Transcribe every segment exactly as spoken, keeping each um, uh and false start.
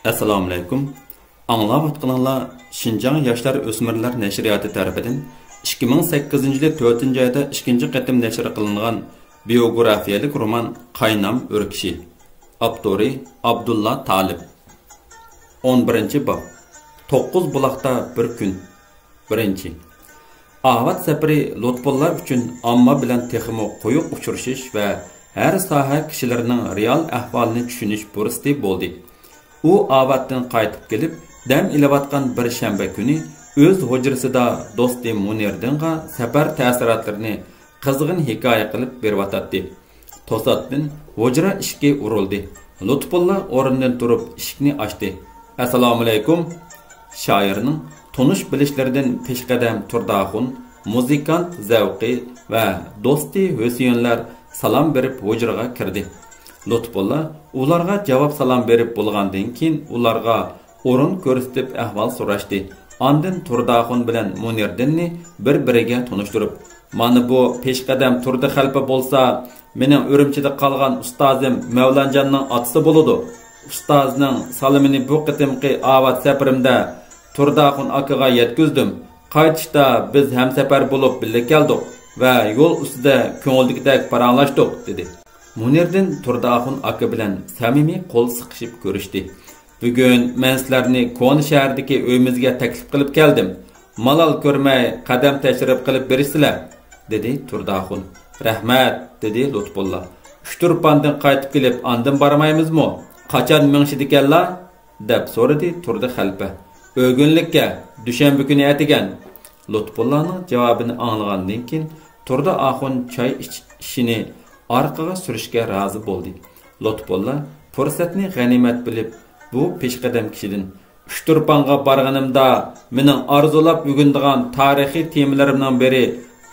ئەسسالامۇئەلەيكۇم. ئاڭلاۋاتقىنىڭلار شىنجاڭ ياشلار ئۆسمۈرلەر نەشرىياتى تەرىپىدىن ئىككى مىڭ سەككىزىنچى يىلى تۆتىنچى ئايدا ئىككىنچى قېتىم نەشر قىلىنغان بىيوگرافىيەلىك رومان قاينام ئۆركىشى. ئاپتورى ئابدۇللا تالىپ. ئون بىرىنچى باب. توققۇز بۇلاقتا بىر كۈن. بىرىنچى. ئاۋات سەپىرى لۇتپۇللا ئۈچۈن ئامما بىلەن تېخىمۇ قويۇق ئۇچرىشىش ۋە ھەر ساھە كىشىلىرىنىڭ رېئال ئەھۋالىنى چۈشىنىش پۇرسىتى بولدى. ئۇ ئاۋاتتىن قايتىپ كېلىپ، دەم ئېلىۋاتقان بىر شەنبە كۈنى ئۆز ھۇجرىسىدا دوستى مۇنىردىنغا سەپەر تەسىراتلىرىنى قىزغىن ھېكايە قىلىپ بېرىۋاتاتتى. توساتتىن ھۇجرا ئىشىكى ئۇرۇلدى. لۇتپۇللا ئورنىدىن تۇرۇپ ئىشىكنى ئاچتى. ئەسسالامۇئەلەيكۇم! شائىرنىڭ تونۇش بىلىشلىرىدىن پېشقەدەم تۇرداخۇن، مۇزىكانت زەۋقى ۋە دوستى ھۈسەيىنلەر سالام بېرىپ ھۇجرىغا كىردى. لۇتپۇللا ئۇلارغا جاۋاب سالام بېرىپ بولغاندىن كېيىن ئۇلارغا ئورۇن كۆرسىتىپ ئەھۋال سوراشتى. ئاندىن تۇرداخۇن بىلەن مۇنىردىننى بىر-بىرىگە تونۇشتۇرۇپ، مانا بۇ پېشقەدەم تۇردى خەلپە بولسا، مېنىڭ ئۈرۈمچىدە قالغان ئۇستازىم مەۋلانجاننىڭ ئاتىسى بولىدۇ. ئۇستازنىڭ سالىمىنى بۇ قېتىمقى ئاۋات سەپىرىمدە تۇرداخۇن ئاكىغا يەتكۈزدۈم. قايتىشتا بىز ھەمسەپەر بولۇپ بىللە كەلدۇق ۋە يول ئۈستىدە كۆڭۈلدىكىدەك پاراڭلاشتۇق، دېدى. مۇنىردىن تۇرداخۇن ئاكا بىلەن سەمىمىي قول سىقىشىپ كۆرۈشتى. بۈگۈن مەن سىلەرنى كونا شەھەردىكى ئۆيىمىزگە تەكلىپ قىلىپ كەلدىم. مالال كۆرمەي قەدەم تەشرىپ قىلىپ بېرىشسىلەر، دېدى تۇرداخۇن. رەھمەت، دېدى لۇتپۇللا. ئۇچتۇرپاندىن قايتىپ كېلىپ ئاندىن بارمايمىزمۇ؟ قاچان مېڭىشىدىكەنلا؟ دەپ سورىدى تۇردى خەلپە. ئۆگۈنلۈككە، دۈشەنبە كۈنى ئەتىگەن. لۇتپۇللانىڭ جاۋابىنى ئاڭلىغاندىن كېيىن، تۇردى ئاخۇن چاي ئىچىشىنى ئارقىغا سۈرۈشكە رازى بولدى. لۇتپۇللا پۇرسەتنى غەنىيمەت بىلىپ، بۇ پېشقەدەم كىشىدىن، ئۇچتۇرپانغا بارغىنىمدا، مېنىڭ ئارزۇلاپ ئۆگىنىدىغان تارىخىي تېمىلىرىمنىڭ بىرى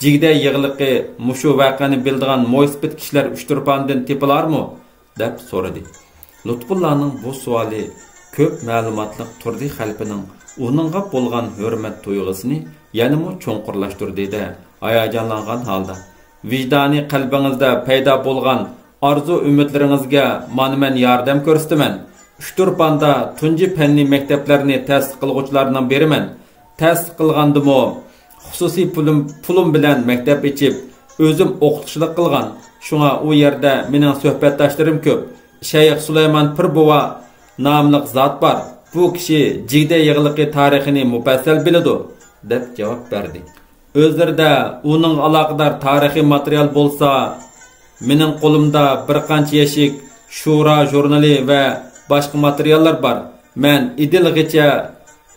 جىگدە يېغلىقى، مۇشۇ ۋەقەنى بىلىدىغان مويسىپىت كىشىلەر ئۇچتۇرپاندىن تېپىلارمۇ؟ دەپ سورىدى. لۇتپۇللانىڭ بۇ سوئالى كۆپ مەلۇماتلىق تۇردى خەلپىنىڭ ئۇنىڭغا بولغان ھۆرمەت تۇيغۇسىنى يەنىمۇ چوڭقۇرلاشتۇردى-دە، ھاياجانلانغان ھالدا، ۋىجدانىي قەلبىڭىزدە پەيدا بولغان ئارزۇ-ئۈمىدلىرىڭىزگە مانا مەن ياردەم كۆرسىتىمەن. ئۇچتۇرپاندا تۇنجى پەننىي مەكتەپلەرنى تەسىس قىلغۇچىلاردىن بىرىمەن. تەسىس قىلغاندىمۇ خۇسۇسىي پۇلۇم، پۇلۇم بىلەن مەكتەپ ئېچىپ، ئۆزۈم ئوقۇتقۇچىلىق قىلغان. شۇڭا ئۇ يەردە مېنىڭ سۆھبەتداشلىرىم كۆپ. شەيخ سۇلايمان پىر بوۋا ناملىق زات بار. بۇ كىشى جىگدە يېغلىقى تارىخىنى مۇپەسسەل بىلىدۇ، دەپ جاۋاب بەردى. ئۆزلىرىدە ئۇنىڭغا ئالاقىدار تارىخىي ماتېرىيال بولسا، مېنىڭ قولۇمدا بىر قانچە يەشىك شۇرا ژۇرنىلى ۋە باشقا ماتېرىياللار بار. مەن ئىدىلغىچە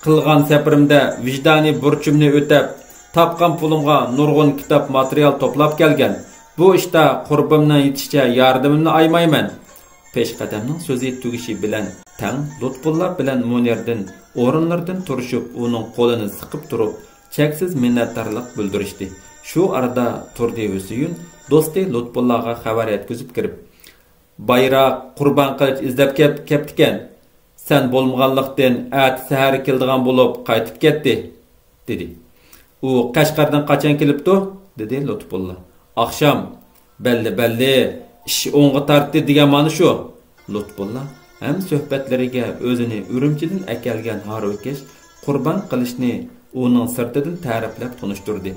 قىلغان سەپىرىمدە ۋىجدانىي بۇرچۇمنى ئۆتەپ، تاپقان پۇلۇمغا نۇرغۇن كىتاب ماتېرىيال توپلاپ كەلگەن. بۇ ئىشتا قۇربۇمنىڭ يېتىشىچە ياردىمىمنى ئايىمايمەن. پېشقەدەمنىڭ سۆزى تۈگىشى بىلەن تەڭ لۇتپۇللا بىلەن مۇنىردىن ئورۇنلىرىدىن تۇرۇشۇپ، ئۇنىڭ قولىنى سىقىپ تۇرۇپ، چەكسىز مىننەتدارلىق بىلدۈرۈشتى. شۇ ئارىدا تۇردى ھۈسەيىن دوستى لۇتپۇللاغا خەۋەر يەتكۈزۈپ كىرىپ، بايراق، قۇربان قىلىچ ئىزدەپ كەپ-، كەپتىكەن. سەن بولمىغانلىقتىن، ئەتە سەھەر كېلىدىغان بولۇپ قايتىپ كەتتى، دېدى. ئۇ قەشقەردىن قاچان كېلىپتۇ؟ دېدى لۇتپۇللا. ئاخشام. بەللى، بەللى، ئىش ئوڭغا تارتتى دېگەن مانا شۇ. لۇتپۇللا ھەم سۆھبەتلىرىگە ئۆزىنى ئۈرۈمچىدىن ئەكەلگەن ھارۋىكەش قۇربان قىلىچنى ئۇنىڭ سىرتىدىن تەرىپلەپ تونۇشتۇردى.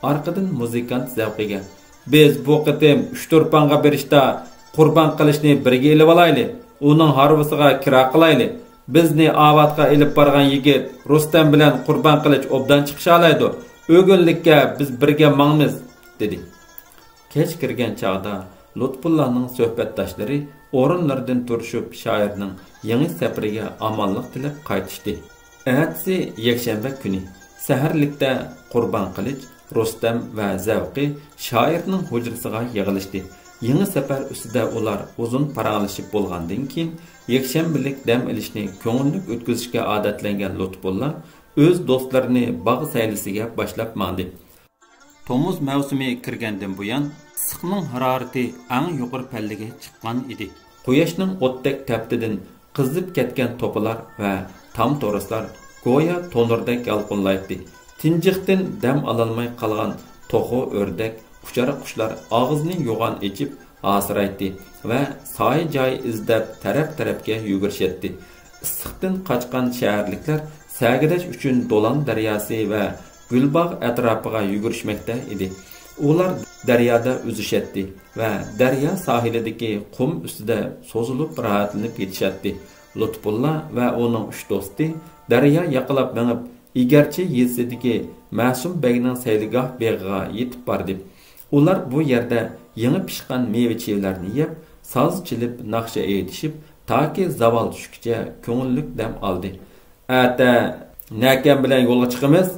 ئارقىدىن مۇزىكانت زەۋقىگە، بىز بۇ قېتىم ئۇچتۇرپانغا بېرىشتا قۇربان قىلىچنى بىرگە ئېلىۋالايلى، ئۇنىڭ ھارۋىسىغا كىرا قىلايلى. بىزنى ئاۋاتقا ئېلىپ بارغان يىگىت رۇستەم بىلەن قۇربان قىلىچ ئوبدان چىقىشالايدۇ. ئۆگۈنلۈككە بىز بىرگە ماڭىمىز، دېدى. كەچ كىرگەن چاغدا لۇتپۇللانىڭ سۆھبەتداشلىرى ئورۇنلىرىدىن تۇرۇشۇپ، شائىرنىڭ يېڭى سەپىرىگە ئامانلىق تىلەپ قايتىشتى. ئەتىسى يەكشەنبە كۈنى سەھەرلىكتە قۇربان قىلىچ، رۇستەم ۋە زەۋقى شائىرنىڭ ھۇجرىسىغا يىغىلىشتى. يېڭى سەپەر ئۈستىدە ئۇلار ئۇزۇن پاراڭلىشىپ بولغاندىن كېيىن، يەكشەنبىلىك دەم ئېلىشنى كۆڭۈللۈك ئۆتكۈزۈشكە ئادەتلەنگەن لۇتپۇللا ئۆز دوستلىرىنى باغ سەيلىسىگە باشلاپ ماڭدى. تومۇز مەۋسۇمى كىرگەندىن بۇيان، ئىسسىقنىڭ ھارارىتى ئەڭ يۇقىرى پەللىگە چىققان ئىدى. قۇياشنىڭ ئوتتەك تەپتىدىن قىزىپ كەتكەن توپىلار ۋە تام تورۇسلار گويا تونۇردەك يالقۇنلايتتى. تىنجىقتىن دەم ئالالماي قالغان توخۇ، ئۆردەك، ئۇچار قۇشلار ئاغزىنى يوغان ئېچىپ ھاسىرايتتى ۋە سايە جاي ئىزدەپ تەرەپ-تەرەپكە يۈگۈرۈشەتتى. ئىسسىقتىن قاچقان شەھەرلىكلەر سەگىدەش ئۈچۈن دولان دەرياسى ۋە گۈلباغ ئەتراپىغا يۈگۈرۈشمەكتە ئىدى. ئۇلار دەريادا ئۈزۈشەتتى ۋە دەريا ساھىلىدىكى قۇم ئۈستىدە سوزۇلۇپ راھەتلىنىپ يېتىشەتتى. لۇتپۇللا ۋە ئۇنىڭ ئۈچ دوستى دەريا ياقىلاپ مېڭىپ، ئىگەرچى يېزىسىدىكى مەسۇم بەگنىڭ سەيلىگاھ بېغىغا يېتىپ باردى. ئۇلار بۇ يەردە يېڭى پىشقان مېۋە-چېۋىلەرنى يەپ، ساز چېلىپ، ناخشا ئېيتىشىپ، تاكى زاۋال چۈشكىچە كۆڭۈللۈك دەم ئالدى. ئەتە نەكەم بىلەن يولغا چىقىمىز؟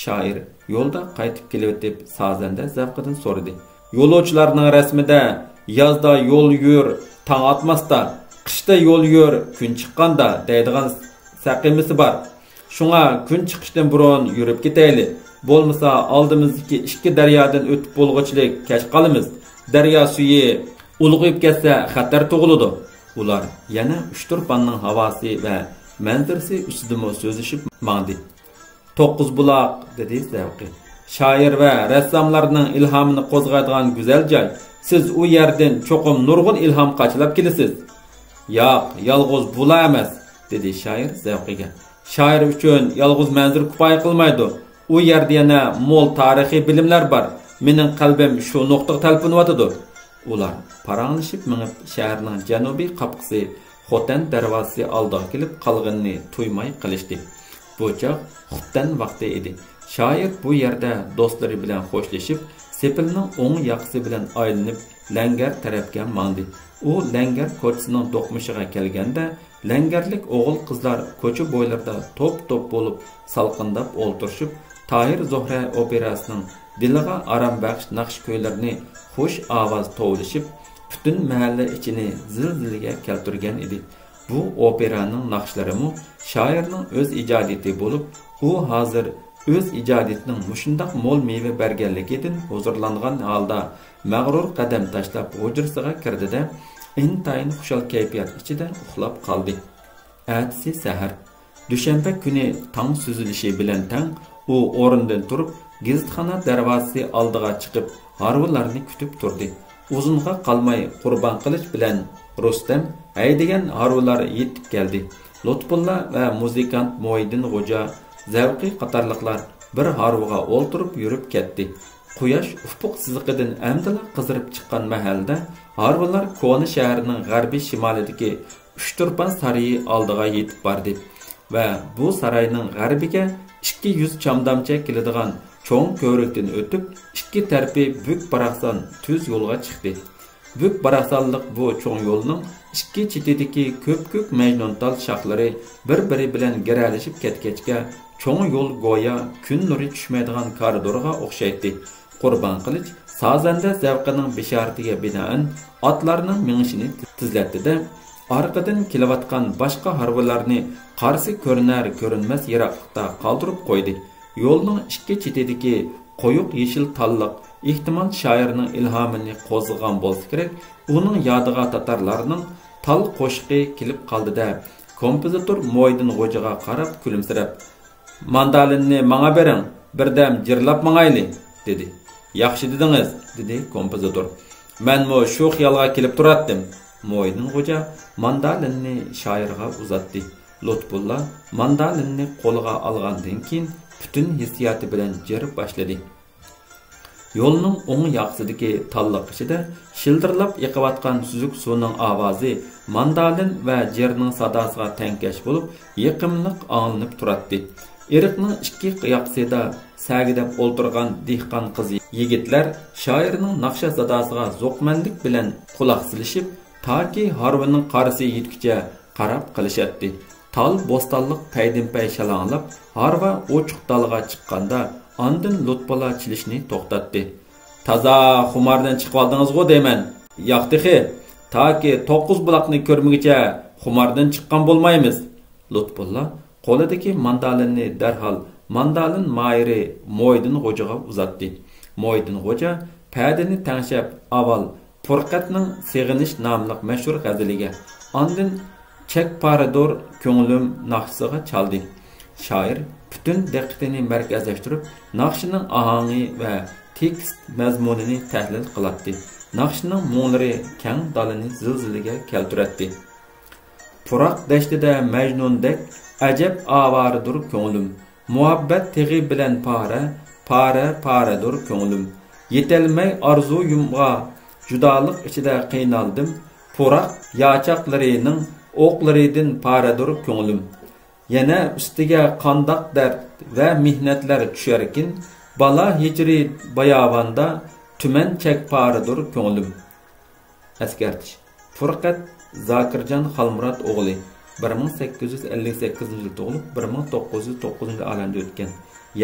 شائىر يولدا قايتىپ كېلىۋېتىپ، سازەندە زەۋقىدىن سورىدى. يولۇچىلارنىڭ رەسىمىدە يازدا يول يۈر، تاڭ ئاتماستا، قىشتا يول يۈر، كۈن چىققاندا دەيدىغان سەقىمىسى بار. شۇڭا كۈن چىقىشتىن بۇرۇن يۈرۈپ كېتەيلى. بولمىسا ئالدىمىزدىكى ئىككى دەريادىن ئۆتۈپ بولغۇچىلىك كەچ قالىمىز. دەريا سۈيى ئۇلغىيىپ كەتسە خەتەر تۇغۇلىدۇ. ئۇلار يەنە ئۇچتۇرپاننىڭ ھاۋاسى ۋە مەنزىرىسى ئۈستىدىمۇ سۆزلىشىپ ماڭدى. توققۇز بۇلاق، دېدى زەۋقى. شائىر ۋە رەسساملارنىڭ ئىلھامىنى قوزغايدىغان گۈزەل جاي. سىز ئۇ يەردىن چوقۇم نۇرغۇن ئىلھام قاچىلاپ كېلىسىز. ياق، يالغۇز بۇلا ئەمەس، دېدى شائىر زەۋقىگە. شائىر ئۈچۈن يالغۇز مەنزىرە كۇپايە قىلمايدۇ. ئۇ يەردە يەنە مول تارىخىي بىلىملەر بار. مېنىڭ قەلبىم شۇ نۇقتىغا تەلپۈنۈۋاتىدۇ. ئۇلار پاراڭلىشىپ مېڭىپ، شەھەرنىڭ جەنۇبىي قاپقىسى خوتەن دەرۋازىسى ئالدىغا كېلىپ قالغىنىنى تۇيماي قېلىشتى. بۇ چاغ خۇپتەن ۋاقتى ئىدى. شائىر بۇ يەردە دوستلىرى بىلەن خوشلىشىپ، سېپىلنىڭ ئوڭ ياقىسى بىلەن ئايلىنىپ، لەڭگەر تەرەپكە ماڭدى. ئۇ لەڭگەر كوچىسىنىڭ دوقمۇشىغا كەلگەندە، لەڭگەرلىك ئوغۇل-قىزلار كوچا بويلىرىدا توپ-توپ بولۇپ سالقىنداپ ئولتۇرۇشۇپ، تاھىر زۆھرە ئوپېراسىنىڭ دىلىغا ئارام بەخش ناخشا-كۈيلىرىنى خۇش ئاۋاز توۋلىشىپ، پۈتۈن مەھەللە ئىچىنى زىلزىلىگە كەلتۈرگەن ئىدى. بۇ ئوپېرانىڭ ناخشىلىرىمۇ شائىرنىڭ ئۆز ئىجادىيىتى بولۇپ، ئۇ ھازىر ئۆز ئىجادىيىتىنىڭ مۇشۇنداق مول مېۋە بەرگەنلىكىدىن ھۇزۇرلانغان ھالدا مەغرۇر قەدەم تاشلاپ ھۇجرىسىغا كىردى-دە، ئىنتايىن خۇشال كەيپىيات ئىچىدە ئۇخلاپ قالدى. ئەتىسى سەھەر، دۈشەنبە كۈنى تاڭ سۈزۈلۈشى بىلەن تەڭ ئۇ ئورنىدىن تۇرۇپ، گېزىتخانا دەرۋازىسى ئالدىغا چىقىپ، ھارۋىلارنى كۈتۈپ تۇردى. ئۇزۇنغا قالماي قۇربان قىلىچ بىلەن رۇستەم ھەيدىگەن ھارۋىلار يېتىپ كەلدى. لۇتپۇللا ۋە مۇزىكانت موھىدىن غوجا، زەۋقى قاتارلىقلار بىر ھارۋىغا ئولتۇرۇپ يۈرۈپ كەتتى. قۇياش ئۇپۇق سىزىقىدىن ئەمدىلا قىزىرىپ چىققان مەھەلدە، ھارۋىلار كونا شەھەرنىڭ غەربىي شىمالىدىكى ئۇچتۇرپان سارىيى ئالدىغا يېتىپ باردى ۋە بۇ ساراينىڭ غەربىگە ئىككى يۈز چامدامچە كېلىدىغان چوڭ كۆۋرۈكتىن ئۆتۈپ، ئىككى تەرىپى بۈك-باراقسان تۈز يولغا چىقتى. بۈك-باراقسانلىق بۇ چوڭ يولنىڭ ئىككى چېتىدىكى كۆپكۆك مەجنۇنتال شاخلىرى بىر-بىرى بىلەن گىرەلىشىپ كەتكەچكە، چوڭ يول گويا كۈن نۇرى چۈشمەيدىغان كارىدورغا ئوخشايتتى. قۇربان قىلىچ سازەندە زەۋقىنىڭ بېشارىتىگە بىنائەن ئاتلارنىڭ مېڭىشىنى تېزلەتتى-دە، ئارقىدىن كېلىۋاتقان باشقا ھارۋىلارنى قارىسى كۆرۈنەر-كۆرۈنمەس يىراقلىقتا قالدۇرۇپ قويدى. يولنىڭ ئىككى چېتىدىكى قويۇق يېشىل تاللىق، ئېھتىمال، شائىرنىڭ ئىلھامىنى قوزغىغان بولسا كېرەك، ئۇنىڭ يادىغا تاتارلارنىڭ تال قوشىقى كېلىپ قالدى-دە، كومپوزىتور موھىدىن غوجىغا قاراپ كۈلۈمسىرەپ، ماندالىننى ماڭا بېرىڭ، بىردەم جىرلاپ ماڭايلى، دېدى. ياخشى دېدىڭىز، دېدى كومپوزىتور. مەنمۇ شۇ خىيالغا كېلىپ تۇراتتىم. موھىدىن غوجا ماندالىننى شائىرغا ئۇزاتتى. لۇتپۇللا ماندالىننى قولىغا ئالغاندىن كېيىن، پۈتۈن ھېسسىياتى بىلەن جىر باشلىدى. يولنىڭ ئوڭ ياقىسىدىكى تاللىق ئىچىدە شىلدىرلاپ ئېقىۋاتقان سۈزۈك سۇنىڭ ئاۋازى ماندالىن ۋە جىرنىڭ ساداسىغا تەڭكەش بولۇپ، يېقىملىق ئاڭلىنىپ تۇراتتى. ئېرىقنىڭ ئىككى ياقىسىدا سەگىدەپ ئولتۇرغان دېھقان قىز-يىگىتلەر شائىرنىڭ ناخشا ساداسىغا زوقمەنلىك بىلەن قۇلاق سېلىشىپ، تاكى ھارۋىنىڭ قارىسى يېتكۈچە قاراپ قېلىشاتتى. تال بوستانلىق پەيدىنپەي شالاڭلاپ، ھارۋا ئوچۇق دالغا چىققاندا، ئاندىن لۇتپۇللا چېلىشنى توختاتتى. تازا خۇماردىن چىقىۋالدىڭىزغۇ دەيمەن. ياق تېخى، تاكى توققۇز بۇلاقنى كۆرمىگۈچە خۇماردىن چىققان بولمايمىز. لۇتپۇللا قولىدىكى ماندالىننى دەرھال ماندالىن ماھىرى موھىدىن غوجىغا ئۇزاتتى. موھىدىن غوجا پەدىنى تەڭشەپ، ئاۋۋال پۇرقەتنىڭ سېغىنىش ناملىق مەشھۇر غەزىلىگە، ئاندىن چەك پارىدۇر كۆڭلۈم ناخشىسىغا چالدى. شائىر پۈتۈن دىققىتىنى مەركەزلەشتۈرۈپ، ناخشىنىڭ ئاھاڭى ۋە تېكىست مەزمۇنىنى تەھلىل قىلاتتى. ناخشىنىڭ مۇڭلىرى كەڭ دالىنى زىلزىلىگە كەلتۈرەتتى. پۇراق دەشتىدە مەجنۇندەك، ئەجەب ئاۋارىدۇر كۆڭلۈم. مۇھەببەت تېغى بىلەن پارە، پارە، پارەدۇر كۆڭلۈم. يېتەلمەي ئارزۇيۇمغا، جۇدالىق ئىچىدە قىينالدىم. پۇراق ياچاقلىرىنىڭ ئوقلىرىدىن پارەدۇر كۆڭلۈم. يەنە ئۈستىگە قانداق دەرد ۋە مېھنەتلەر چۈشەركىن، بالا ھىجرىي باياۋاندا تۈمەن چەكپارىدۇر كۆڭلۈم. ئەسكەرتىش: پۇرقەت زاكىرجان خالمۇرات ئوغلى، بىر مىڭ سەككىز يۈز ئەللىك سەككىزىنچى يىل تۇغۇلۇپ، بىر مىڭ توققۇز يۈز توققۇزىنچى يىل ئالەمدىن ئۆتكەن،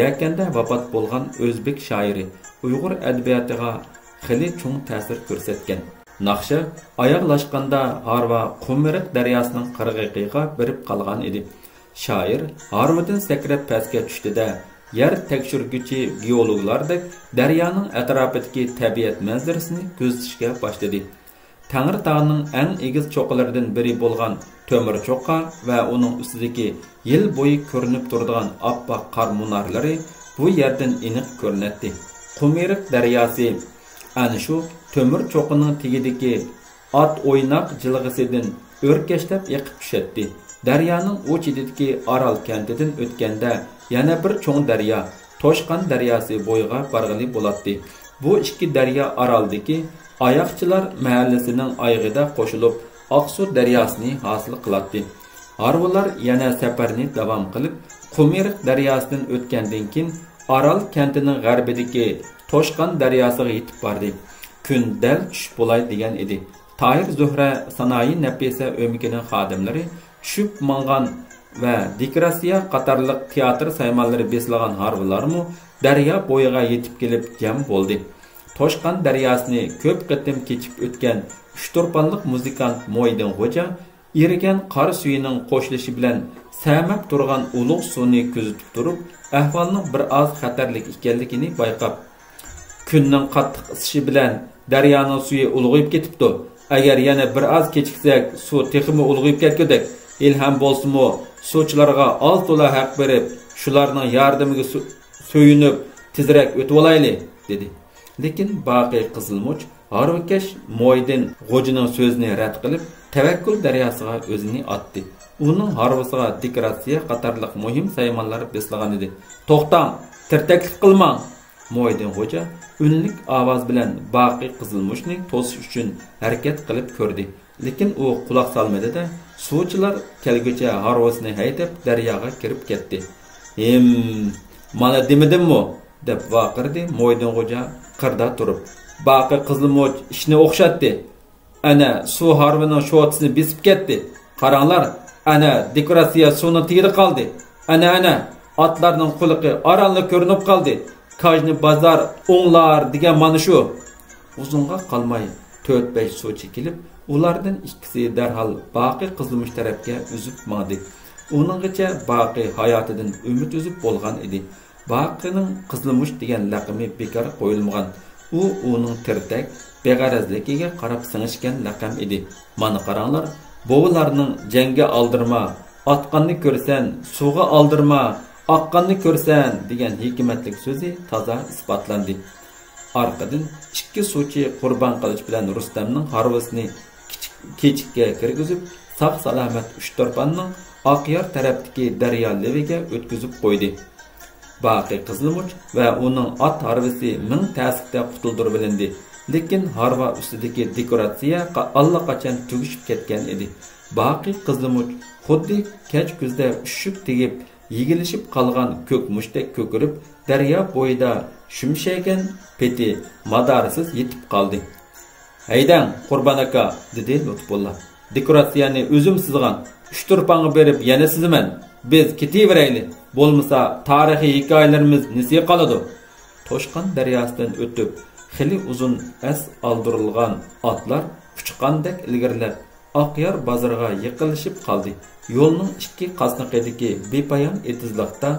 يەكەندە ۋاپات بولغان ئۆزبېك شائىرى، ئۇيغۇر ئەدەبىياتىغا خېلى چوڭ تەسىر كۆرسەتكەن. ناخشا ئاياغلاشقاندا ھارۋا قۇمرىق دەرياسىنىڭ قىرغىقىغا بېرىپ قالغان ئىدى. شائىر ھارۋىدىن سەكرەپ پەسكە چۈشتى-دە، يەر تەكشۈرگۈچى گېئولوگلاردەك دەريانىڭ ئەتراپىدىكى تەبىئەت مەنزىرىسىنى كۆزىتىشكە باشلىدى. تەڭرىتاغنىڭ ئەڭ ئېگىز چوققىلىرىدىن بىرى بولغان تۆمۈر چوققا ۋە ئۇنىڭ ئۈستىدىكى يىل بويى كۆرۈنۈپ تۇرىدىغان ئاپئاق قار مۇنارلىرى بۇ يەردىن ئېنىق كۆرۈنەتتى. قۇمرىق دەرياسى ئەنە شۇ تۆمۈر چوققىنىڭ تېگىدىكى ئات ئويناق جىلغىسىدىن ئۆركەشلەپ ئېقىپ چۈشەتتى. دەريانىڭ ئۇ چېتىدىكى ئارال كەنتىدىن ئۆتكەندە، يەنە بىر چوڭ دەريا، توشقان دەرياسى بويىغا بارغىلى بولاتتى. بۇ ئىككى دەريا ئارالدىكى ئاياقچىلار مەھەللىسىنىڭ ئايىغىدا قوشۇلۇپ، ئاقسۇ دەرياسىنى ھاسىل قىلاتتى. ھارۋىلار يەنە سەپەرنى داۋام قىلىپ، قۇمرىق دەرياسىدىن ئۆتكەندىن كېيىن، ئارال كەنتىنىڭ غەربىدىكى توشقان دەرياسىغا يېتىپ باردى. كۈن دەل چۈش بولاي دېگەن ئىدى. تاھىر زۆھرە سانائى نەپىسە ئۆمىكىنىڭ خادىملىرى، چۈشۈپ ماڭغان ۋە دېكوراتسىيە قاتارلىق تىياتىر سايمانلىرى بېسىلغان ھارۋىلارمۇ دەريا بويىغا يېتىپ كېلىپ جەم بولدى. توشقان دەرياسىنى كۆپ قېتىم كېچىپ ئۆتكەن ئۈچ تۇرپانلىق مۇزىكانت مويدىن غوجا ئېرىگەن قار سۈيىنىڭ قوشۇلۇشى بىلەن سەمەپ تۇرغان ئۇلۇغ سۇنى كۆزىتىپ تۇرۇپ، ئەھۋالنىڭ بىر ئاز خەتەرلىك ئىكەنلىكىنى بايقاپ، كۈننىڭ قاتتىق ئىسسىشى بىلەن دەريانىڭ سۈيى ئۇلغىيىپ كېتىپتۇ. ئەگەر يەنە بىر ئاز كېچىكسەك، سۇ تېخىمۇ ئۇلغىيىپ كەتكۈدەك. ھېلىھەم بولسىمۇ، سۇچىلارغا ئاز-تولا ھەق بېرىپ، شۇلارنىڭ ياردىمىگە سۇ-، سۆيۈنۈپ، تېزرەك ئۆتۈۋالايلى، دېدى. لېكىن باقى قىزىلمۇچ ھارۋىكەش مويدىن غوجىنىڭ سۆزىنى رەت قىلىپ، تەۋەككۈل دەرياسىغا ئۆزىنى ئاتتى. ئۇنىڭ ھارۋىسىغا دېكوراتسىيە قاتارلىق مۇھىم سايمانلار بېسىلغانىدى. توختاڭ! تىرتەكلىك قىلماڭ! مويدىن غوجا ئۈنلۈك ئاۋاز بىلەن باقى قىزىلمۇچنى توسۇش ئۈچۈن ھەرىكەت قىلىپ كۆردى. لېكىن ئۇ قۇلاق سالمىدى-دە، سۇچىلار كەلگۈچە ھارۋىسىنى ھەيدەپ دەرياغا كىرىپ كەتتى. ھىم، مانا دېمىدىممۇ؟ دەپ ۋارقىرىدى مويدىن غوجا قىردا تۇرۇپ. باقى قىزىلمۇچ ئىشنى ئوخشاتتى. ئەنە، سۇ ھارۋىنىڭ شوتىسىنى بېسىپ كەتتى. قاراڭلار، ئەنە، دېكوراتسىيە سۇنىڭ تېگىدە قالدى. ئەنە، ئەنە، ئاتلارنىڭ قۇلىقى ئارانلا كۆرۈنۈپ قالدى. كاجنى بازار ئوڭلار دېگەن مانا شۇ. ئۇزۇنغا قالماي تۆت-بەش سۇچى كېلىپ، ئۇلاردىن ئىككىسى دەرھال باقى قىزىلمۇچ تەرەپكە ئۈزۈپ ماڭدى. ئۇنىڭغىچە باقى ھاياتىدىن ئۈمىد ئۈزۈپ بولغان ئىدى. باقىنىڭ قىزىلمۇچ دېگەن لەقىمى بىكار قويۇلمىغان. ئۇ ئۇنىڭ تىرتەك، بىغەرەزلىكىگە قاراپ سىڭىشكەن لەقەم ئىدى. مانا قاراڭلار، بوۋىلارنىڭ جەڭگە ئالدىرىما، ئاتقاننى كۆرسەن، سۇغا ئالدىرىما، ئاققاننى كۆرسەن دېگەن ھېكمەتلىك سۆزى تازا ئىسپاتلاندى. ئارقىدىن ئىككى سۇچى قۇربان قىلىچ بىلەن رۇستەمنىڭ ھارۋىسىنى كىچىك كېچىككە كىرگۈزۈپ، ساق-سالامەت ئۈچ تۇرپاننىڭ ئاقيار تەرەپتىكى دەريا لېۋىگە ئۆتكۈزۈپ قويدى. باقى قىزىلمۇچ ۋە ئۇنىڭ ئات ھارۋىسى مىڭ تەسلىكتە قۇتۇلدۇرۇۋېلىندى، لېكىن ھارۋا ئۈستىدىكى دېكوراتسىيە قا-، ئاللىقاچان تۈگىشىپ كەتكەن ئىدى. باقى قىزىلمۇچ خۇددى كەچ كۈزدە ئۈششۈك تېگىپ، يېگىلىشىپ قالغان كۆك مۇشتەك كۆكىرىپ، دەريا بويىدا شۈمشەيگەن پېتى مادارسىز يېتىپ قالدى. ھەيدەڭ، قۇربان ئاكا، دېدى لۇتپۇللا. دېكوراتسىيەنى ئۆزۈم سىزغان، ئۈچ تۇرپانغا بېرىپ يەنە سىزىمەن. بىز كېتىۋېرەيلى، بولمىسا تارىخىي ھېكايىلىرىمىز نېسى قالىدۇ. توشقان دەرياسىدىن ئۆتۈپ، خېلى ئۇزۇن ئەس ئالدۇرۇلغان ئاتلار ئۇچقاندەك ئىلگىرىلەپ، ئاقيار بازىرىغا يېقىنلىشىپ قالدى. يولنىڭ ئىككى قاسنىقىدىكى بىپايان ئېتىزلىقتا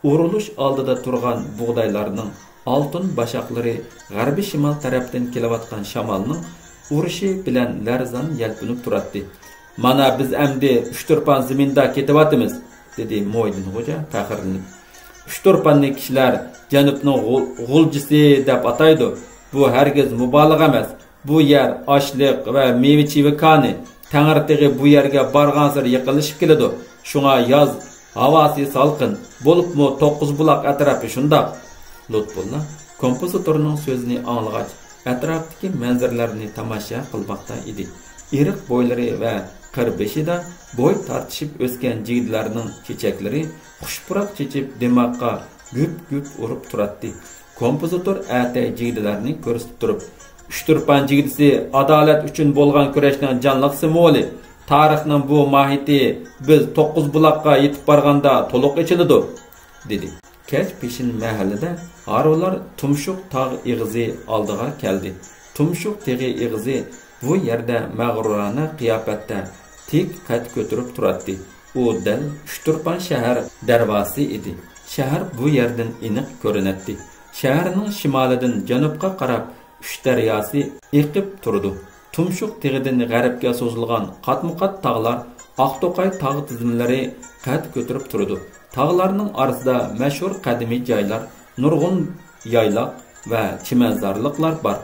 ئورۇلۇش ئالدىدا تۇرغان بۇغدايلارنىڭ ئالتۇن باشاقلىرى غەربىي شىمال تەرەپتىن كېلىۋاتقان شامالنىڭ ئۇرۇشى بىلەن لەرزان يەلپۈنۈپ تۇراتتى. مانا بىز ئەمدى ئۈچ تۇرپان زېمىندا كېتىۋاتىمىز، دېدى مويدىن غوجا پەخىرلىنىپ. ئۈچ تۇرپاننى كىشىلەر جەنۇبنىڭ غۇ-، غۇلجىسى دەپ ئاتايدۇ. بۇ ھەرگىز مۇبالىغە ئەمەس. بۇ يەر ئاشلىق ۋە مېۋە-چېۋە كانى، تەڭرىتېغى بۇ يەرگە بارغانسېرى يېقىنلىشىپ كېلىدۇ. شۇڭا ياز ھاۋاسى سالقىن، بولۇپمۇ توققۇزبۇلاق ئەتراپى شۇنداق. لۇتپۇللا كومپوزىتورنىڭ سۆزىنى ئاڭلىغاچ، ئەتراپتىكى مەنزىرىلەرنى تاماشا قىلماقتا ئىدى. ئېرىق بويلىرى ۋە قىر بېشىدا بوي تارتىشىپ ئۆسكەن جىگدىلەرنىڭ چېچەكلىرى خۇش پۇراق چېچىپ، دىماغقا گۈپ-گۈپ ئۇرۇپ تۇراتتى. كومپوزىتور ئەتەي جىگدىلەرنى كۆرسىتىپ تۇرۇپ، ئۇچتۇرپان جىگدىسى ئادالەت ئۈچۈن بولغان كۈرەشنىڭ جانلىق سىمۋولى. تارىخنىڭ بۇ ماھىيىتى بىز توققۇزبۇلاققا يېتىپ بارغاندا تولۇق ئېچىلىدۇ، دېدى. كەچ پېشىن مەھەللىدە ھارۋىلار تۇمشۇق تاغ ئېغىزى ئالدىغا كەلدى. تۇمشۇق تېغى ئېغىزى بۇ يەردە مەغرۇرانە قىياپەتتە تىك قەد كۆتۈرۈپ تۇراتتى. ئۇ دەل ئۇچتۇرپان شەھەر دەرۋازىسى ئىدى. شەھەر بۇ يەردىن ئېنىق كۆرۈنەتتى. شەھەرنىڭ شىمالىدىن جەنۇبقا قاراپ ئۈچ دەرياسى ئېقىپ تۇرىدۇ. تۇمشۇق تېغىدىن غەربكە سوزۇلغان قاتمۇقات تاغلار، ئاقتوقاي تاغ تىزمىلىرى قەد كۆتۈرۈپ تۇرىدۇ. تاغلارنىڭ ئارىسىدا مەشھۇر قەدىمىي جايلار، نۇرغۇن يايلاق ۋە چىمەنزارلىقلار بار.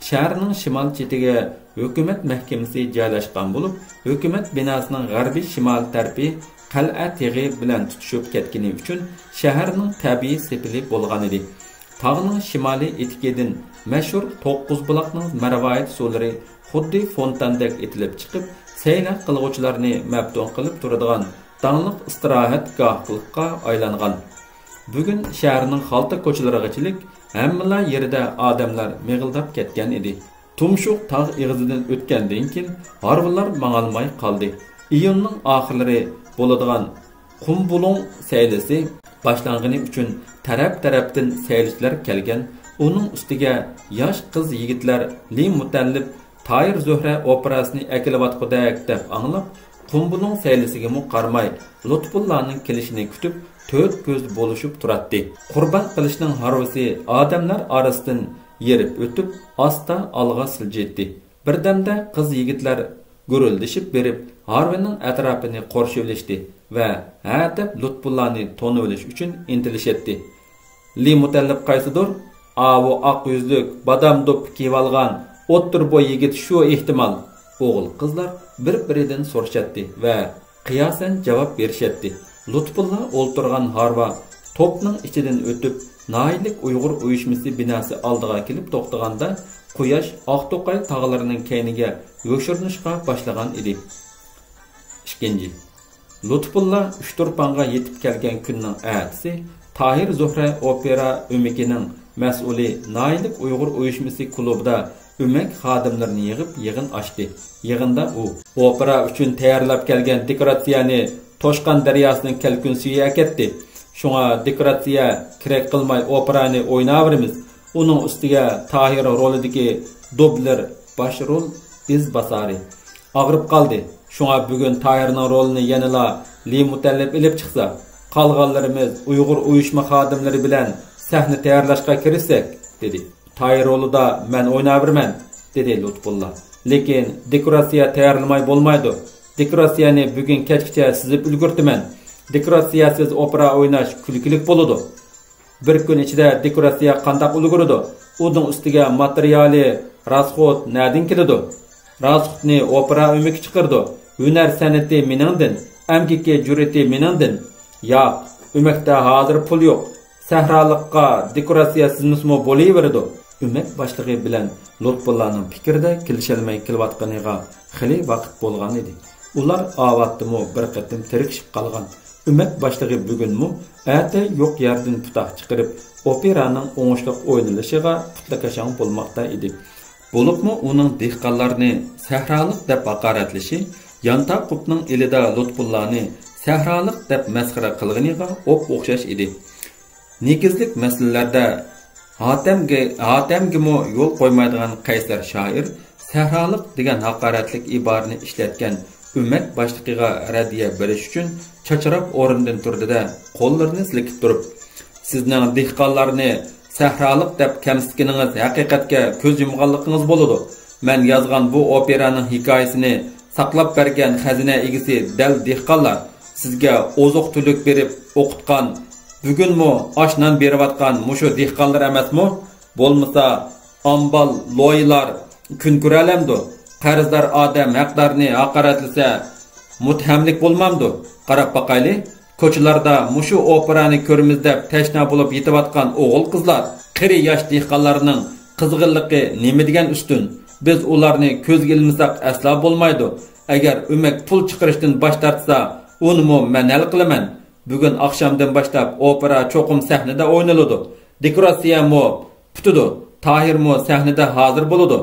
شەھەرنىڭ شىمال چېتىگە ھۆكۈمەت مەھكىمىسى جايلاشقان بولۇپ، ھۆكۈمەت بىناسىنىڭ غەربىي شىمال تەرىپى قەلئە تېغى بىلەن تۇتىشىپ كەتكىنى ئۈچۈن شەھەرنىڭ تەبىئىي سېپىلى بولغانىدى. تاغنىڭ شىمالىي ئېتىكىدىن مەشھۇر توققۇزبۇلاقنىڭ مەرۋايىت سۇلىرى خۇددى فونتاندەك ئېتىلىپ چىقىپ، سەيلە قىلغۇچىلارنى مەپتۇن قىلىپ تۇرىدىغان داڭلىق ئىستىراھەتگاھلىققا ئايلانغان. بۈگۈن شەھەرنىڭ خالتا كوچىلىرىغىچىلىك ھەممىلا يېرىدە ئادەملەر مىغىلداپ كەتكەن ئىدى. تۇمشۇق تاغ ئېغىزىدىن ئۆتكەندىن كېيىن، ھارۋىلار ماڭالماي قالدى. ئىيۇننىڭ ئاخىرلىرى بولىدىغان قۇمبۇلۇڭ سەيلىسى باشلانغىنى ئۈچۈن تەرەپ-تەرەپتىن سەيلىچىلەر كەلگەن. ئۇنىڭ ئۈستىگە ياش قىز-يىگىتلەر لى مۇتەللىپ تاھىر زۆھرە ئوپېراسىنى ئەكېلىۋاتقۇدەك دەپ ئاڭلاپ، قۇمبۇلۇڭ سەيلىسىگىمۇ قارىماي، لۇتپۇللانىڭ كېلىشىنى كۈتۈپ، تۆت كۆز بولۇشۇپ تۇراتتى. قۇربان قىلىشنىڭ ھارۋىسى ئادەملەر ئارىسىدىن يېرىپ ئۆتۈپ، ئاستا ئالغا سىلجىتتى. بىردەمدە قىز-يىگىتلەر گۈرۈلدىشىپ بېرىپ، ھارۋىنىڭ ئەتراپىنى قورشىۋېلىشتى ۋە ھە دەپ لۇتپۇللانى تونۇۋېلىش ئۈچۈن ئىنتىلىشەتتى. لى مۇتەللىپ قايسىدۇر؟ ئاۋۇ ئاق يۈزلۈك، بادام دوپپا كىيىۋالغان، ئوتتۇرا بوي يىگىت شۇ ئېھتىمال. ئوغۇل-قىزلار بىر-بىرىدىن سورىشاتتى ۋە قىياسەن جاۋاب بېرىشەتتى. لۇتپۇللا ئولتۇرغان ھارۋا توپنىڭ ئىچىدىن ئۆتۈپ، ناھىيەلىك ئۇيغۇر ئۇيۇشمىسى بىناسى ئالدىغا كېلىپ توختىغاندا، قۇياش ئاقتوقاي تاغلىرىنىڭ كەينىگە يوشۇرۇنۇشقا باشلىغان ئىدى. ئىككىنچى. لۇتپۇللا ئۇچتۇرپانغا يېتىپ كەلگەن كۈننىڭ ئەتىسى تاھىر زۆھرە ئوپېرا ئۆمىكىنىڭ مەسئۇلى ناھىيەلىك ئۇيغۇر ئۇيۇشمىسى كۇلۇبىدا ئۆمەك خادىملىرىنى يىغىپ يىغىن ئاچتى. يىغىندا ئۇ، ئوپېرا ئۈچۈن تەييارلاپ كەلگەن دېكوراتسىيەنى توشقان دەرياسىنىڭ كەلكۈن سۈيى ئەكەتتى. شۇڭا دېكوراتسىيە كېرەك قىلماي ئوپېرانى ئويناۋېرىمىز. ئۇنىڭ ئۈستىگە تاھىر رولىدىكى دۇبلېر باش رول ئىز باسارى ئاغرىپ قالدى. شۇڭا بۈگۈن تاھىرنىڭ رولىنى يەنىلا لى مۇتەللىپ ئېلىپ چىقسا، قالغانلىرىمىز ئۇيغۇر ئۇيۇشما خادىملىرى بىلەن سەھنە تەييارلاشقا كىرىشسەك، دېدى. تاھىر رولىدا مەن ئويناۋېرىمەن، دېدى لۇتپۇللا. لېكىن دېكوراتسىيە تەييارلىماي بولمايدۇ. دېكوراتسىيەنى بۈگۈن كەچكىچە سىزىپ ئۈلگۈرتىمەن. دېكوراتسىيەسىز ئوپېرا ئويناش كۈلكىلىك بولىدۇ. بىر كۈن ئىچىدە دېكوراتسىيە قانداق ئۈلگۈرىدۇ؟ ئۇنىڭ ئۈستىگە ماتېرىيالى، راسخوت نەدىن كېلىدۇ؟ راسخوتنى ئوپېرا ئۆمىكى چىقىرىدۇ. ھۈنەر سەنئىتى مېنىڭدىن، ئەمگىكى جۈرئىتى مېنىڭدىن. ياق، ئۆمەكتە ھازىر پۇل يوق. سەھرالىققا دېكوراتسىيە سىزمىسىمۇ بولۇۋېرىدۇ. ئۆمەك باشلىقى بىلەن لۇتپۇللانىڭ پىكرىدە كېلىشەلمەي كېلىۋاتقىنىغا خېلى ۋاقىت بولغانىدى. ئۇلار ئاۋاتتىمۇ بىر قېتىم تىركىشىپ قالغان. ئۆمەك باشلىقى بۈگۈنمۇ ئەتە يوق يەردىن پۇتاق چىقىرىپ، ئوپېرانىڭ ئوڭۇشلۇق ئوينىلىشىغا پۇتلىكاشاڭ بولماقتا ئىدى. بولۇپمۇ ئۇنىڭ دېھقانلارنى سەھرالىق دەپ ھاقارەتلىشى يانتاقۇپنىڭ ئىلىدا لۇتپۇللانى سەھرالىق دەپ مەسخىرە قىلغىنىغا ئوپئوخشاش ئىدى. نېگىزلىك مەسىلىلەردە ھاتەمگە، ھاتەمگىمۇ يول قويمايدىغان قەيسەر شائىر سەھرالىق دېگەن ھاقارەتلىك ئىبارىنى ئىشلەتكەن ئۆمەك باشلىقىغا رەددىيە بېرىش ئۈچۈن چاچراپ ئورنىدىن تۇردى-دە، قوللىرىنى سىلكىپ تۇرۇپ، سىزنىڭ دېھقانلارنى سەھرالىق دەپ كەمسىتكىنىڭىز ھەقىقەتكە كۆز يۇمغانلىقىڭىز بولىدۇ. مەن يازغان بۇ ئوپېرانىڭ ھېكايىسىنى ساقلاپ بەرگەن خەزىنە ئىگىسى دەل دېھقانلار. سىزگە ئوزۇق-تۈلۈك بېرىپ ئوقۇتقان، بۈگۈنمۇ ئاش-نان بېرىۋاتقان مۇشۇ دېھقانلار ئەمەسمۇ؟ بولمىسا، ئامبال، لويلار كۈن كۆرەلەمدۇ؟ قەرزدار ئادەم ھەقدارنى ھاقارەتلىسە، مۇتتەھەملىك بولمامدۇ؟ قاراپ باقايلى، كوچىلاردا مۇشۇ ئوپېرانى كۆرىمىز دەپ تەشنا بولۇپ يېتىۋاتقان ئوغۇل-قىزلار، قېرى ياش دېھقانلارنىڭ قىزغىنلىقى نېمە دېگەن ئۈستۈن! بىز ئۇلارنى كۆزگە ئىلمىساق ئەسلا بولمايدۇ. ئەگەر ئۆمەك پۇل چىقىرىشتىن باش تارتسا، ئۇنىمۇ مەن ھەل قىلىمەن. بۈگۈن ئاخشامدىن باشلاپ ئوپېرا چوقۇم سەھنىدە ئوينىلىدۇ. دېكوراتسىيەمۇ پۈتىدۇ. تاھىرمۇ سەھنىدە ھازىر بولىدۇ.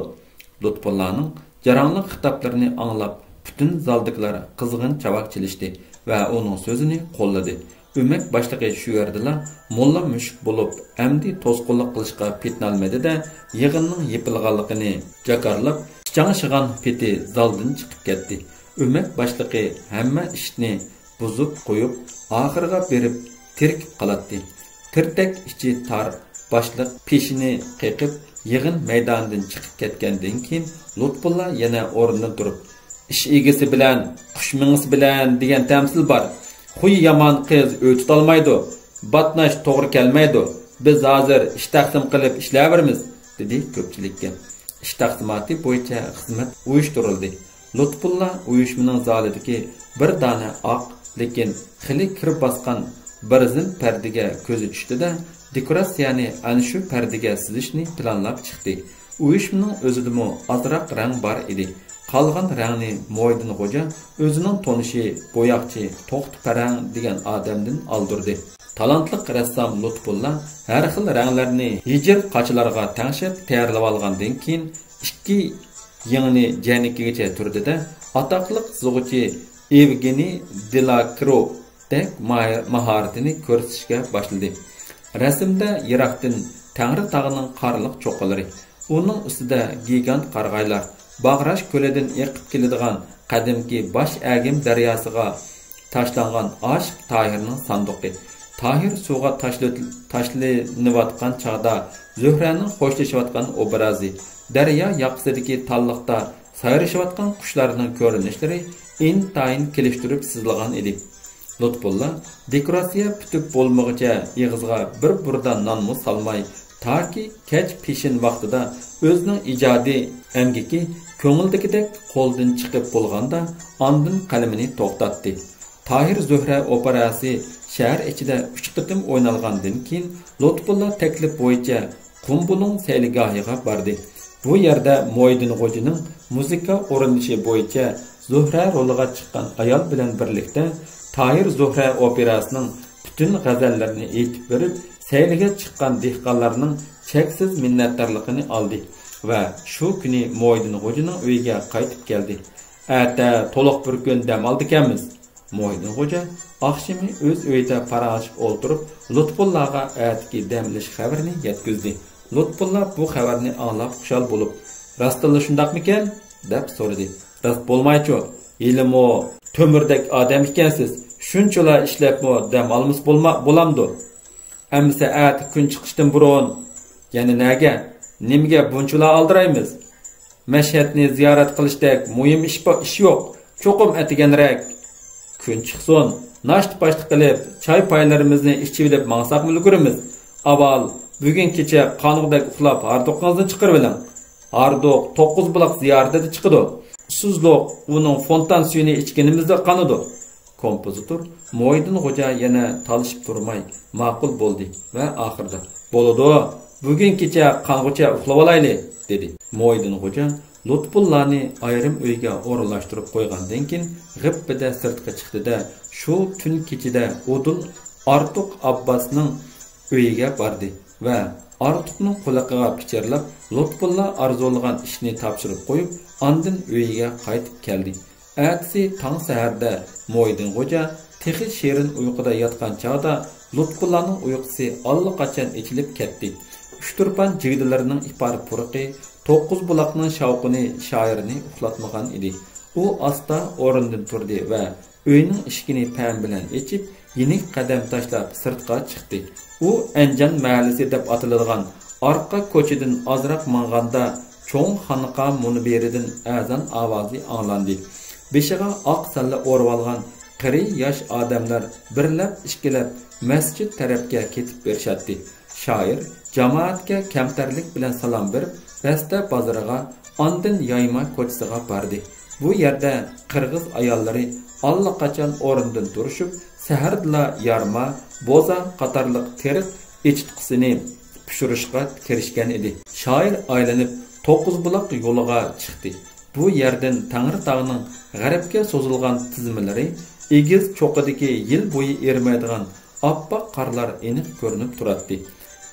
لۇتپۇللانىڭ جاراڭلىق خىتابلىرىنى ئاڭلاپ، پۈتۈن زالدىكىلار قىزغىن چاۋاك چېلىشتى ۋە ئۇنىڭ سۆزىنى قوللىدى. ئۆمەك باشلىقى شۇ يەردىلا موللا مۈشۈك بولۇپ، ئەمدى توسقۇنلۇق قىلىشقا پېتىنالمىدى-دە، يىغىننىڭ يېپىلغانلىقىنى جاكارلاپ، چىچاڭشىغان پېتى زالدىن چىقىپ كەتتى. ئۆمەك باشلىقى ھەممە ئىشنى بۇزۇپ قويۇپ، ئاخىرىغا بېرىپ تېرىكىپ قالاتتى. تىرتەك ئىچى تار باشلىق پېشىنى قېقىپ، يىغىن مەيدانىدىن چىقىپ كەتكەندىن كېيىن، لۇتپۇللا يەنە ئورنىدىن تۇرۇپ، «ئىش ئىگىسى بىلەن قۇش مېڭىسى بىلەن دېگەن تەمسىل بار. خۇيى يامان قىز ئۆي تۇتالمايدۇ. باتناش توغرا كەلمەيدۇ. بىز ھازىر ئىش تەقسىم قىلىپ ئىشلەۋېرىمىز» دېدى كۆپچىلىككە. ئىش تەقسىماتى بويىچە خىزمەت ئۇيۇشتۇرۇلدى. لۇتپۇللا ئۇيۇشمىنىڭ زالىدىكى بىر دانە ئاق، لېكىن خېلى كىر باسقان بىر زىل پەردىگە كۆزى چۈشتى-دە، دېكوراتسىيەنى ئەنە شۇ پەردىگە سىزىشنى پىلانلاپ چىقتى. ئۇيۇشمىنىڭ ئۆزىدىمۇ ئازراق رەڭ بار ئىدى. قالغان رەڭنى مويدىن غوجا ئۆزىنىڭ تونۇشى بوياقچى توختى پەرەڭ دېگەن ئادەمدىن ئالدۇردى. تالانتلىق رەسسام لۇتپۇللا ھەر خىل رەڭلەرنى ھىجىر قاچىلارغا تەڭشەپ تەييارلىۋالغاندىن كېيىن، ئىككى يىڭنە جەينىكىگىچە تۈردى-دە، ئاتاقلىق سىزغۇچى ئېۋگېنىي دېلاكرودەك ماھىر-، ماھارىتىنى كۆرسىتىشكە باشلىدى. رەسىمدە يىراقتىن تەڭرىتاغنىڭ قارلىق چوققىلىرى، ئۇنىڭ ئۈستىدە گىگانت قارىغايلار، باغراش كۆلىدىن ئېقىپ كېلىدىغان قەدىمكى باش ئەگىم دەرياسىغا تاشلانغان ئاشىق تاھىرنىڭ ساندۇقى، تاھىر سۇغا تاشلىت-، تاشلىنىۋاتقان چاغدا زۆھرەنىڭ خوشلىشىۋاتقان ئوبرازى، دەريا ياقىسىدىكى تاللىقتا سايرىشىۋاتقان قۇشلارنىڭ كۆرۈنۈشلىرى ئىنتايىن كېلىشتۈرۈپ سىزىلغان ئىدى. لۇتپۇللا دېكوراتسىيە پۈتۈپ بولمىغۇچە ئېغىزىغا بىر بۇردا نانمۇ سالماي، تاكى كەچ پېشىن ۋاقتىدا ئۆزىنىڭ ئىجادىي ئەمگىكى كۆڭۈلدىكىدەك قولدىن چىقىپ بولغاندا، ئاندىن قەلىمىنى توختاتتى. تاھىر زۆھرە ئوپېراسى شەھەر ئىچىدە ئۈچ قېتىم ئوينالغاندىن كېيىن، لۇتپۇللا تەكلىپ بويىچە قۇمبۇلۇڭ سەيلىگاھىغا باردى. بۇ يەردە مويدىن غوجىنىڭ مۇزىكا ئورۇندىشى بويىچە زۆھرە رولىغا چىققان ئايال بىلەن بىرلىكتە تاھىر زۆھرە ئوپېراسىنىڭ پۈتۈن غەزەللىرىنى ئېيتىپ بېرىپ، سەيلىگە چىققان دېھقانلارنىڭ چەكسىز مىننەتدارلىقىنى ئالدى ۋە شۇ كۈنى مويدىن غوجىنىڭ ئۆيىگە قايتىپ كەلدى. ئەتە تولۇق بىر كۈن دەم ئالىدىكەنمىز. مويدىن غوجا ئاخشىمى ئۆز ئۆيىدە پاراڭلىشىپ ئولتۇرۇپ، لۇتپۇللاغا ئەتىكى دەم ئېلىش خەۋىرىنى يەتكۈزدى. لۇتپۇللا بۇ خەۋەرنى ئاڭلاپ خۇشال بولۇپ، «راستتىنلا شۇنداقمىكەن؟» دەپ سورىدى. «راست بولمايچۇ؟ ھېلىمۇ تۆمۈردەك ئادەم ئىكەنسىز. شۇنچىلا ئىشلەپمۇ دەم ئالمىسا بولما-، بولامدۇ؟ ئەمىسە ئەتە كۈن چىقىشتىن بۇرۇن يەنە نەگە؟ نېمىگە بۇنچىلا ئالدىرايمىز؟ مەشھەدنى زىيارەت قىلىشتەك مۇھىم ئىش با-، ئىش يوق. چوقۇم ئەتىگەنرەك كۈن چىقسۇن، ناشتا-پاشتا قىلىپ، چاي-پايلىرىمىزنى ئىچىۋېلىپ ماڭساقمۇ ئۈلگۈرىمىز. ئاۋۋال بۈگۈن كېچە قانغۇدەك ئۇخلاپ، ھاردۇقىڭىزنى چىقىرىۋېلىڭ. ھاردۇق توققۇز بۇلاق زىيارىتىدە چىقىدۇ. ئۇسسۇزلۇق ئۇنىڭ فونتان سۈيىنى ئىچكىنىمىزدە قانىدۇ.» كومپوزىتور مويدىن غوجا يەنە تالىشىپ تۇرماي ماقۇل بولدى ۋە ئاخىرىدا، «بولىدۇ، بۈگۈن كېچە قانغۇچە ئۇخلىۋالايلى» دېدى. مويدىن غوجا لۇتپۇللانى ئايرىم ئۆيگە ئورۇنلاشتۇرۇپ قويغاندىن كېيىن، غىپپىدە سىرتقا چىقتى-دە، شۇ تۈن كېچىدە ئۇدۇل ئارتۇق ئابباسنىڭ ئۆيىگە باردى ۋە ئارتۇقنىڭ قۇلىقىغا پىچىرلاپ، لۇتپۇللا ئارزۇلىغان ئىشنى تاپشۇرۇپ قويۇپ، ئاندىن ئۆيىگە قايتىپ كەلدى. ئەتىسى تاڭ سەھەردە مويدىن غوجا تېخى شېرىن ئۇيقۇدا ياتقان چاغدا، لۇتپۇللانىڭ ئۇيقۇسى ئاللىقاچان ئېچىلىپ كەتتى. ئۇچتۇرپان جىگدىلىرىنىڭ ئىپار-پۇرىقى، توققۇز بۇلاقنىڭ شاۋقۇنى شائىرنى ئۇخلاتمىغان ئىدى. ئۇ ئاستا ئورنىدىن تۇردى ۋە ئۆينىڭ ئىشىكىنى پەم بىلەن ئېچىپ، يېنىك قەدەم تاشلاپ سىرتقا چىقتى. ئۇ ئەنجان مەھەللىسى دەپ ئاتىلىدىغان ئارقا كوچىدىن ئازراق ماڭغاندا، چوڭ خانىقا مۇنبىرىدىن ئەزان ئاۋازى ئاڭلاندى. بېشىغا ئاق سەللە ئورىۋالغان قېرى ياش ئادەملەر بىرلەپ، ئىككىلەپ مەسچىت تەرەپكە كېتىپ بېرىشاتتى. شائىر جامائەتكە كەمتەرلىك بىلەن سالام بېرىپ، بەستە بازىرىغا، ئاندىن يايما كوچىسىغا باردى. بۇ يەردە قىرغىز ئاياللىرى ئاللىقاچان ئورنىدىن تۇرۇشۇپ، سەھەردىلا يارما، بوزا قاتارلىق تېرىق ئېچىتقۇسىنى پىشۇرۇشقا كىرىشكەن ئىدى. شائىر ئايلىنىپ، توققۇزبۇلاق يولىغا چىقتى. بۇ يەردىن تەڭرىتاغنىڭ غەربكە سوزۇلغان تىزمىلىرى، ئېگىز چوققىدىكى يىل بويى ئېرىمەيدىغان ئاپئاق قارلار ئېنىق كۆرۈنۈپ تۇراتتى.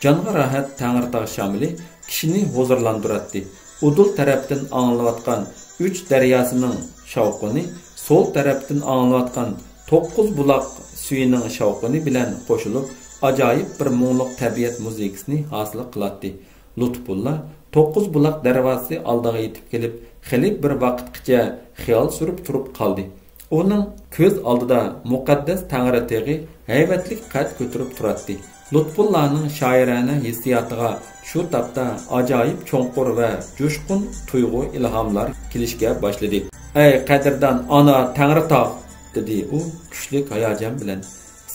جانغا راھەت تەڭرىتاغ شامىلى كىشىنى ھۇزۇرلاندۇراتتى. ئۇدۇل تەرەپتىن ئاڭلىنىۋاتقان ئۈچ دەرياسىنىڭ شاۋقۇنى سول تەرەپتىن ئاڭلىنىۋاتقان توققۇز بۇلاق سۈيىنىڭ شاۋقۇنى بىلەن قوشۇلۇپ، ئاجايىپ بىر مۇڭلۇق تەبىئەت مۇزىكىسىنى ھاسىل قىلاتتى. لۇتپۇللا توققۇز بۇلاق دەرۋازىسى ئالدىغا يېتىپ كېلىپ، خېلى بىر ۋاقىتقىچە خىيال سۈرۈپ تۇرۇپ قالدى. ئۇنىڭ كۆز ئالدىدا مۇقەددەس تەڭرى تېغى ھەيۋەتلىك قەد كۆتۈرۈپ تۇراتتى. لۇتپۇللانىڭ شائىرانە ھېسسىياتىغا شۇ تاپتا ئاجايىپ چوڭقۇر ۋە جۇشقۇن تۇيغۇ ئىلھاملار كېلىشكە باشلىدى. «ئەي قەدىردان ئانا تەڭرىتاغ!» دېدى ئۇ كۈچلۈك ھاياجان بىلەن.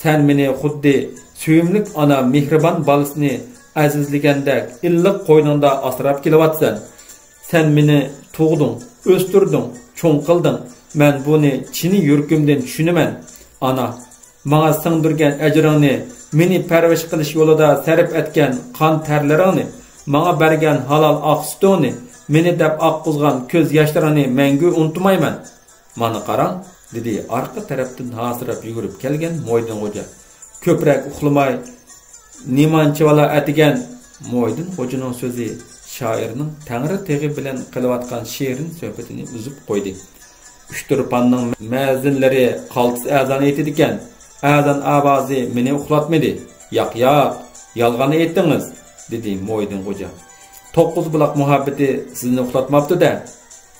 «سەن مېنى خۇددى سۆيۈملۈك ئانا مېھرىبان بالىسىنى ئەزىزلىگەندەك ئىللىق قوينۇڭدا ئاسراپ كېلىۋاتىسەن. سەن مېنى تۇغدۇڭ، ئۆستۈردۈڭ، چوڭ قىلدىڭ. مەن بۇنى چىن يۈرىكىمدىن چۈشىنىمەن، ئانا. ماڭا سىڭدۈرگەن ئەجرىڭنى، مېنى پەرۋىش قىلىش يولىدا سەرپ ئەتكەن قان تەرلىرىڭنى، ماڭا بەرگەن ھالال ئاق سۈتۈڭنى، مېنى دەپ ئاققۇزغان كۆز ياشلىرىڭنى مەڭگۈ ئۇنتۇمايمەن. مانا قاراڭ!» دېدى ئارقا تەرەپتىن ھاسىراپ يۈگۈرۈپ كەلگەن مويدىن غوجا. «كۆپرەك ئۇخلىماي، نېمانچىۋالا ئەتىگەن!» مويدىن غوجىنىڭ سۆزى شائىرنىڭ تەڭرى تېغى بىلەن قىلىۋاتقان شېرىن سۆھبىتىنى ئۈزۈپ قويدى. «ئۇچتۇرپاننىڭ مەزىنلىرى قالتىس ئەزان ئېيتىدىكەن، ئەزان ئاۋازى مېنى ئۇخلاتمىدى.» «ياق، ياق، يالغان ئېيتتىڭىز!» دېدى مويدىن غوجا. «توققۇز بۇلاق مۇھەببىتى سىزنى ئۇخلاتماپتۇ-دە.»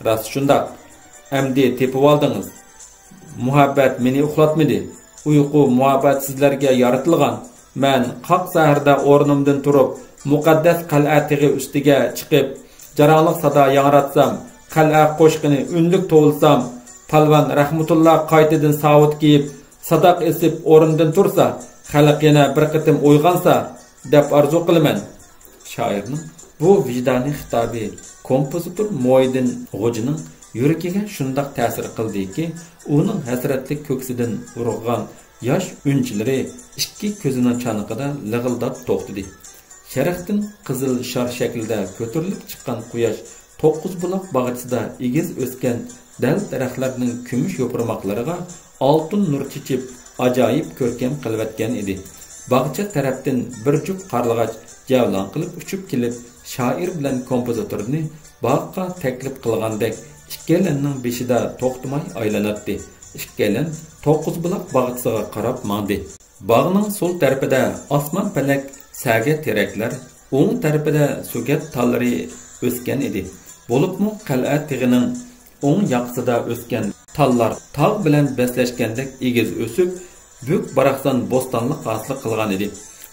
«راست شۇنداق. ئەمدى تېپىۋالدىڭىز.» «مۇھەببەت مېنى ئۇخلاتمىدى. ئۇيقۇ مۇھەببەت سىزلەرگە يارىتىلغان. مەن قاق سەھەردە ئورنۇمدىن تۇرۇپ، مۇقەددەس قەلئە تېغى ئۈستىگە چىقىپ، جاراڭلىق سادا ياڭراتسام، قەلئە قوشىقىنى ئۈنلۈك توۋلىسام، پالۋان رەھمىتۇللا قايتىدىن ساۋۇت كىيىپ، ساداق ئېسىپ ئورنىدىن تۇرسا، خەلق يەنە بىر قېتىم ئويغانسا، دەپ ئارزۇ قىلىمەن.» شائىرنىڭ بۇ ۋىجدانىي خىتابى كومپوزىتور مويدىن غوجىنىڭ يۈرىكىگە شۇنداق تەسىر قىلدىكى، ئۇنىڭ ھەسرەتلىك كۆكسىدىن ئۇرغۇغان ياش ئۈنچىلىرى ئىككى كۆزىنىڭ چانىقىدا لىغىلداپ توختىدى. شەرقتىن قىزىل شار شەكلىدە كۆتۈرۈلۈپ چىققان قۇياش توققۇز بۇلاق باغچىسىدا ئېگىز ئۆسكەن دەل دەرەخلەرنىڭ كۈمۈش يوپۇرماقلىرىغا ئالتۇن نۇر چېچىپ، ئاجايىپ كۆركەم قىلىۋەتكەن ئىدى. باغچە تەرەپتىن بىر جۈپ قارلىغاچ جەۋلان قىلىپ ئۇچۇپ كېلىپ، شائىر بىلەن كومپوزىتورنى باغقا تەكلىپ قىلغاندەك، ئىككىيلەننىڭ بېشىدا توختىماي ئايلىناتتى. ئىككىيلەن توققۇز بۇلاق باغچىسىغا قاراپ ماڭدى. باغنىڭ سول تەرىپىدە ئاسمان پەلەك سەگە تېرەكلەر، ئوڭ تەرىپىدە سۆگەت تاللىرى ئۆسكەن ئىدى. بولۇپمۇ قەلئە تېغىنىڭ ئوڭ ياقىسىدا ئۆسكەن تاللار تاغ بىلەن بەسلەشكەندەك ئېگىز ئۆسۈپ، بۈك-باراقسان بوستانلىق ھاسىل قىلغان ئىدى.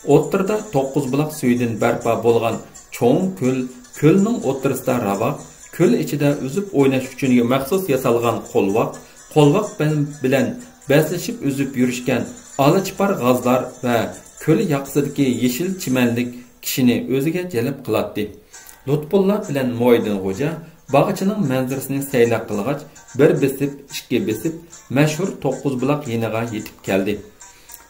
ئوتتۇرىدا توققۇز بۇلاق سۈيىدىن بەرپا بولغان چوڭ كۆل، كۆلنىڭ ئوتتۇرىسىدا راۋاق، كۆل ئىچىدە ئۈزۈپ ئويناش ئۈچۈن مەخسۇس ياسالغان قولۋاق، قولۋاق بىلەن بەسلىشىپ ئۈزۈپ يۈرۈشكەن ئالا چىپار غازلار ۋە كۆل ياقىسىدىكى يېشىل چىمەنلىك كىشىنى ئۆزىگە جەلپ قىلاتتى. لۇتپۇللا بىلەن مۇھىدىن غوجا باغچىنىڭ مەنزىرىسىنى سەيلە قىلغاچ، بىر بېسىپ، ئىككى بېسىپ، مەشھۇر توققۇز بۇلاق يېنىغا يېتىپ كەلدى.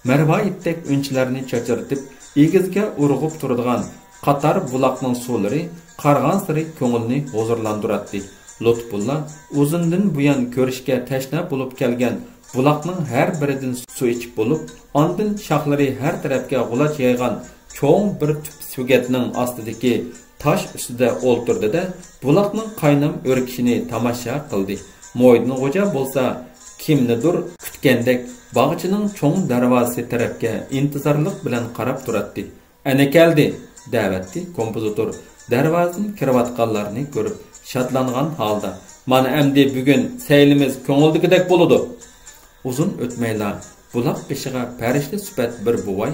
مەرۋايىتتەك ئۈنچىلەرنى چاچرىتىپ، ئېگىزگە ئۇرغۇپ تۇرىدىغان قاتار بۇلاقنىڭ سۇلىرى قارىغانسېرى كۆڭۈلنى ھۇزۇرلاندۇراتتى. لۇتپۇللا ئۇزۇندىن بۇيان كۆرۈشكە تەشنا بولۇپ كەلگەن بۇلاقنىڭ ھەر بىرىدىن سۇ ئىچىپ بولۇپ، ئاندىن شاخلىرى ھەر تەرەپكە غۇلاچ يايغان چوڭ بىر تۈپ سۆگەتنىڭ ئاستىدىكى تاش ئۈستىدە ئولتۇردى-دە، بۇلاقنىڭ قاينام ئۆركىشىنى تاماشا قىلدى. مۇھىدىن غوجا بولسا كىمنىدۇر كۈتكەندەك باغچىنىڭ چوڭ دەرۋازىسى تەرەپكە ئىنتىزارلىق بىلەن قاراپ تۇراتتى. ئەنە كەلدى! دەۋەتتى كومپوزىتور دەرۋازىدىن كىرىۋاتقانلارنى كۆرۈپ شادلانغان ھالدا. مانا ئەمدى بۈگۈن سەيلىمىز كۆڭۈلدىكىدەك بولىدۇ! ئۇزۇن ئۆتمەيلا بۇلاق بېشىغا پەرىشتە سۈپەت بىر بوۋاي،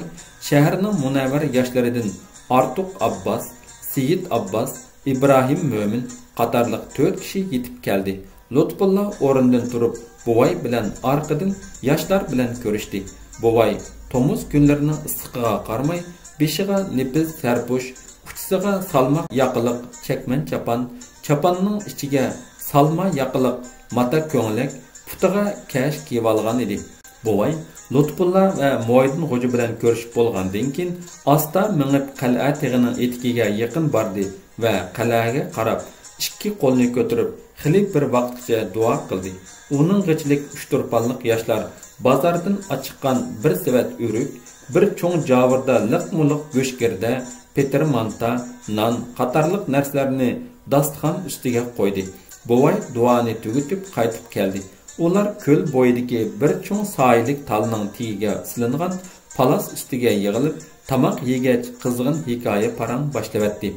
شەھەرنىڭ مۇنەۋۋەر ياشلىرىدىن ئارتۇق ئابباس، سېيىت ئابباس، ئىبراھىم مۆمىن قاتارلىق تۆت كىشى يېتىپ كەلدى. لۇتپۇللا ئورنىدىن تۇرۇپ، بوۋاي بىلەن ئارقىدىن ياشلار بىلەن كۆرۈشتى. بوۋاي تومۇز كۈنلىرىنىڭ ئىسسىقىغا قارىماي، بېشىغا نېپىز سەرپۇش، ئۇچى ئىچىگە سالما ياقىلىق چەكمەن چاپان، چاپاننىڭ ئىچىگە سالما ياقىلىق ماتا كۆڭلەك، پۇتىغا كەش كىيىۋالغان ئىدى. بوۋاي لۇتپۇللا ۋە مۇھىدىن غوجا بىلەن كۆرۈشۈپ بولغاندىن كېيىن، ئاستا مېڭىپ قەلئە تېغىنىڭ ئېتىكىگە يېقىن باردى ۋە قەلئەگە قاراپ ئىككى قولىنى كۆتۈرۈپ، خېلى بىر ۋاقىتقىچە دۇئا قىلدى. ئۇنىڭغىچىلىك ئۇچتۇرپانلىق ياشلار بازاردىن ئاچىققان بىر سېۋەت ئۆرۈك، بىر چوڭ جاۋۇردا لىقمۇلۇق گۆشگىردە، پېتىر مانتا، نان قاتارلىق نەرسىلەرنى داستىخان ئۈستىگە قويدى. بوۋاي دۇئانى تۈگىتىپ قايتىپ كەلدى. ئۇلار كۆل بويىدىكى بىر چوڭ سايىلىك تالنىڭ تېگىگە سېلىنغان پالاس ئۈستىگە يىغىلىپ، تاماق يېگەچ قىزغىن ھېكايە پاراڭ باشلىۋەتتى.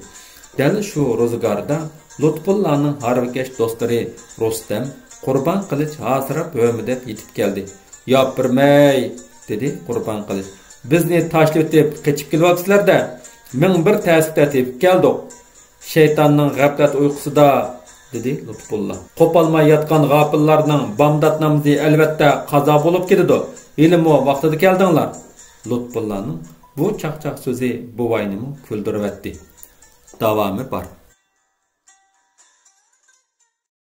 دەل شۇ روزىگاردا لۇتپۇللانىڭ ھارۋىكەش دوستلىرى رۇستەم، قۇربان قىلىچ ھاسىراپ ھۆمۈدەپ يېتىپ كەلدى. ياپىرمەي! دېدى قۇربان قىلىچ. بىزنى تاشلىۋېتىپ قېچىپ كېلىۋاپسىلەر-دە! مىڭ بىر تەسلىكتە تېپىپ كەلدۇق. شەيتاننىڭ غەپلەت ئۇيقۇسىدا، دېدى لۇتپۇللا. قوپالماي ياتقان غاپىللارنىڭ بامدات نامىزى ئەلۋەتتە قازا بولۇپ كېتىدۇ. ھېلىمۇ ۋاقتىدا كەلدىڭلار. لۇتپۇللانىڭ بۇ چاقچاق سۆزى بوۋاينىمۇ كۈلدۈرۈۋەتتى. داۋامى بار.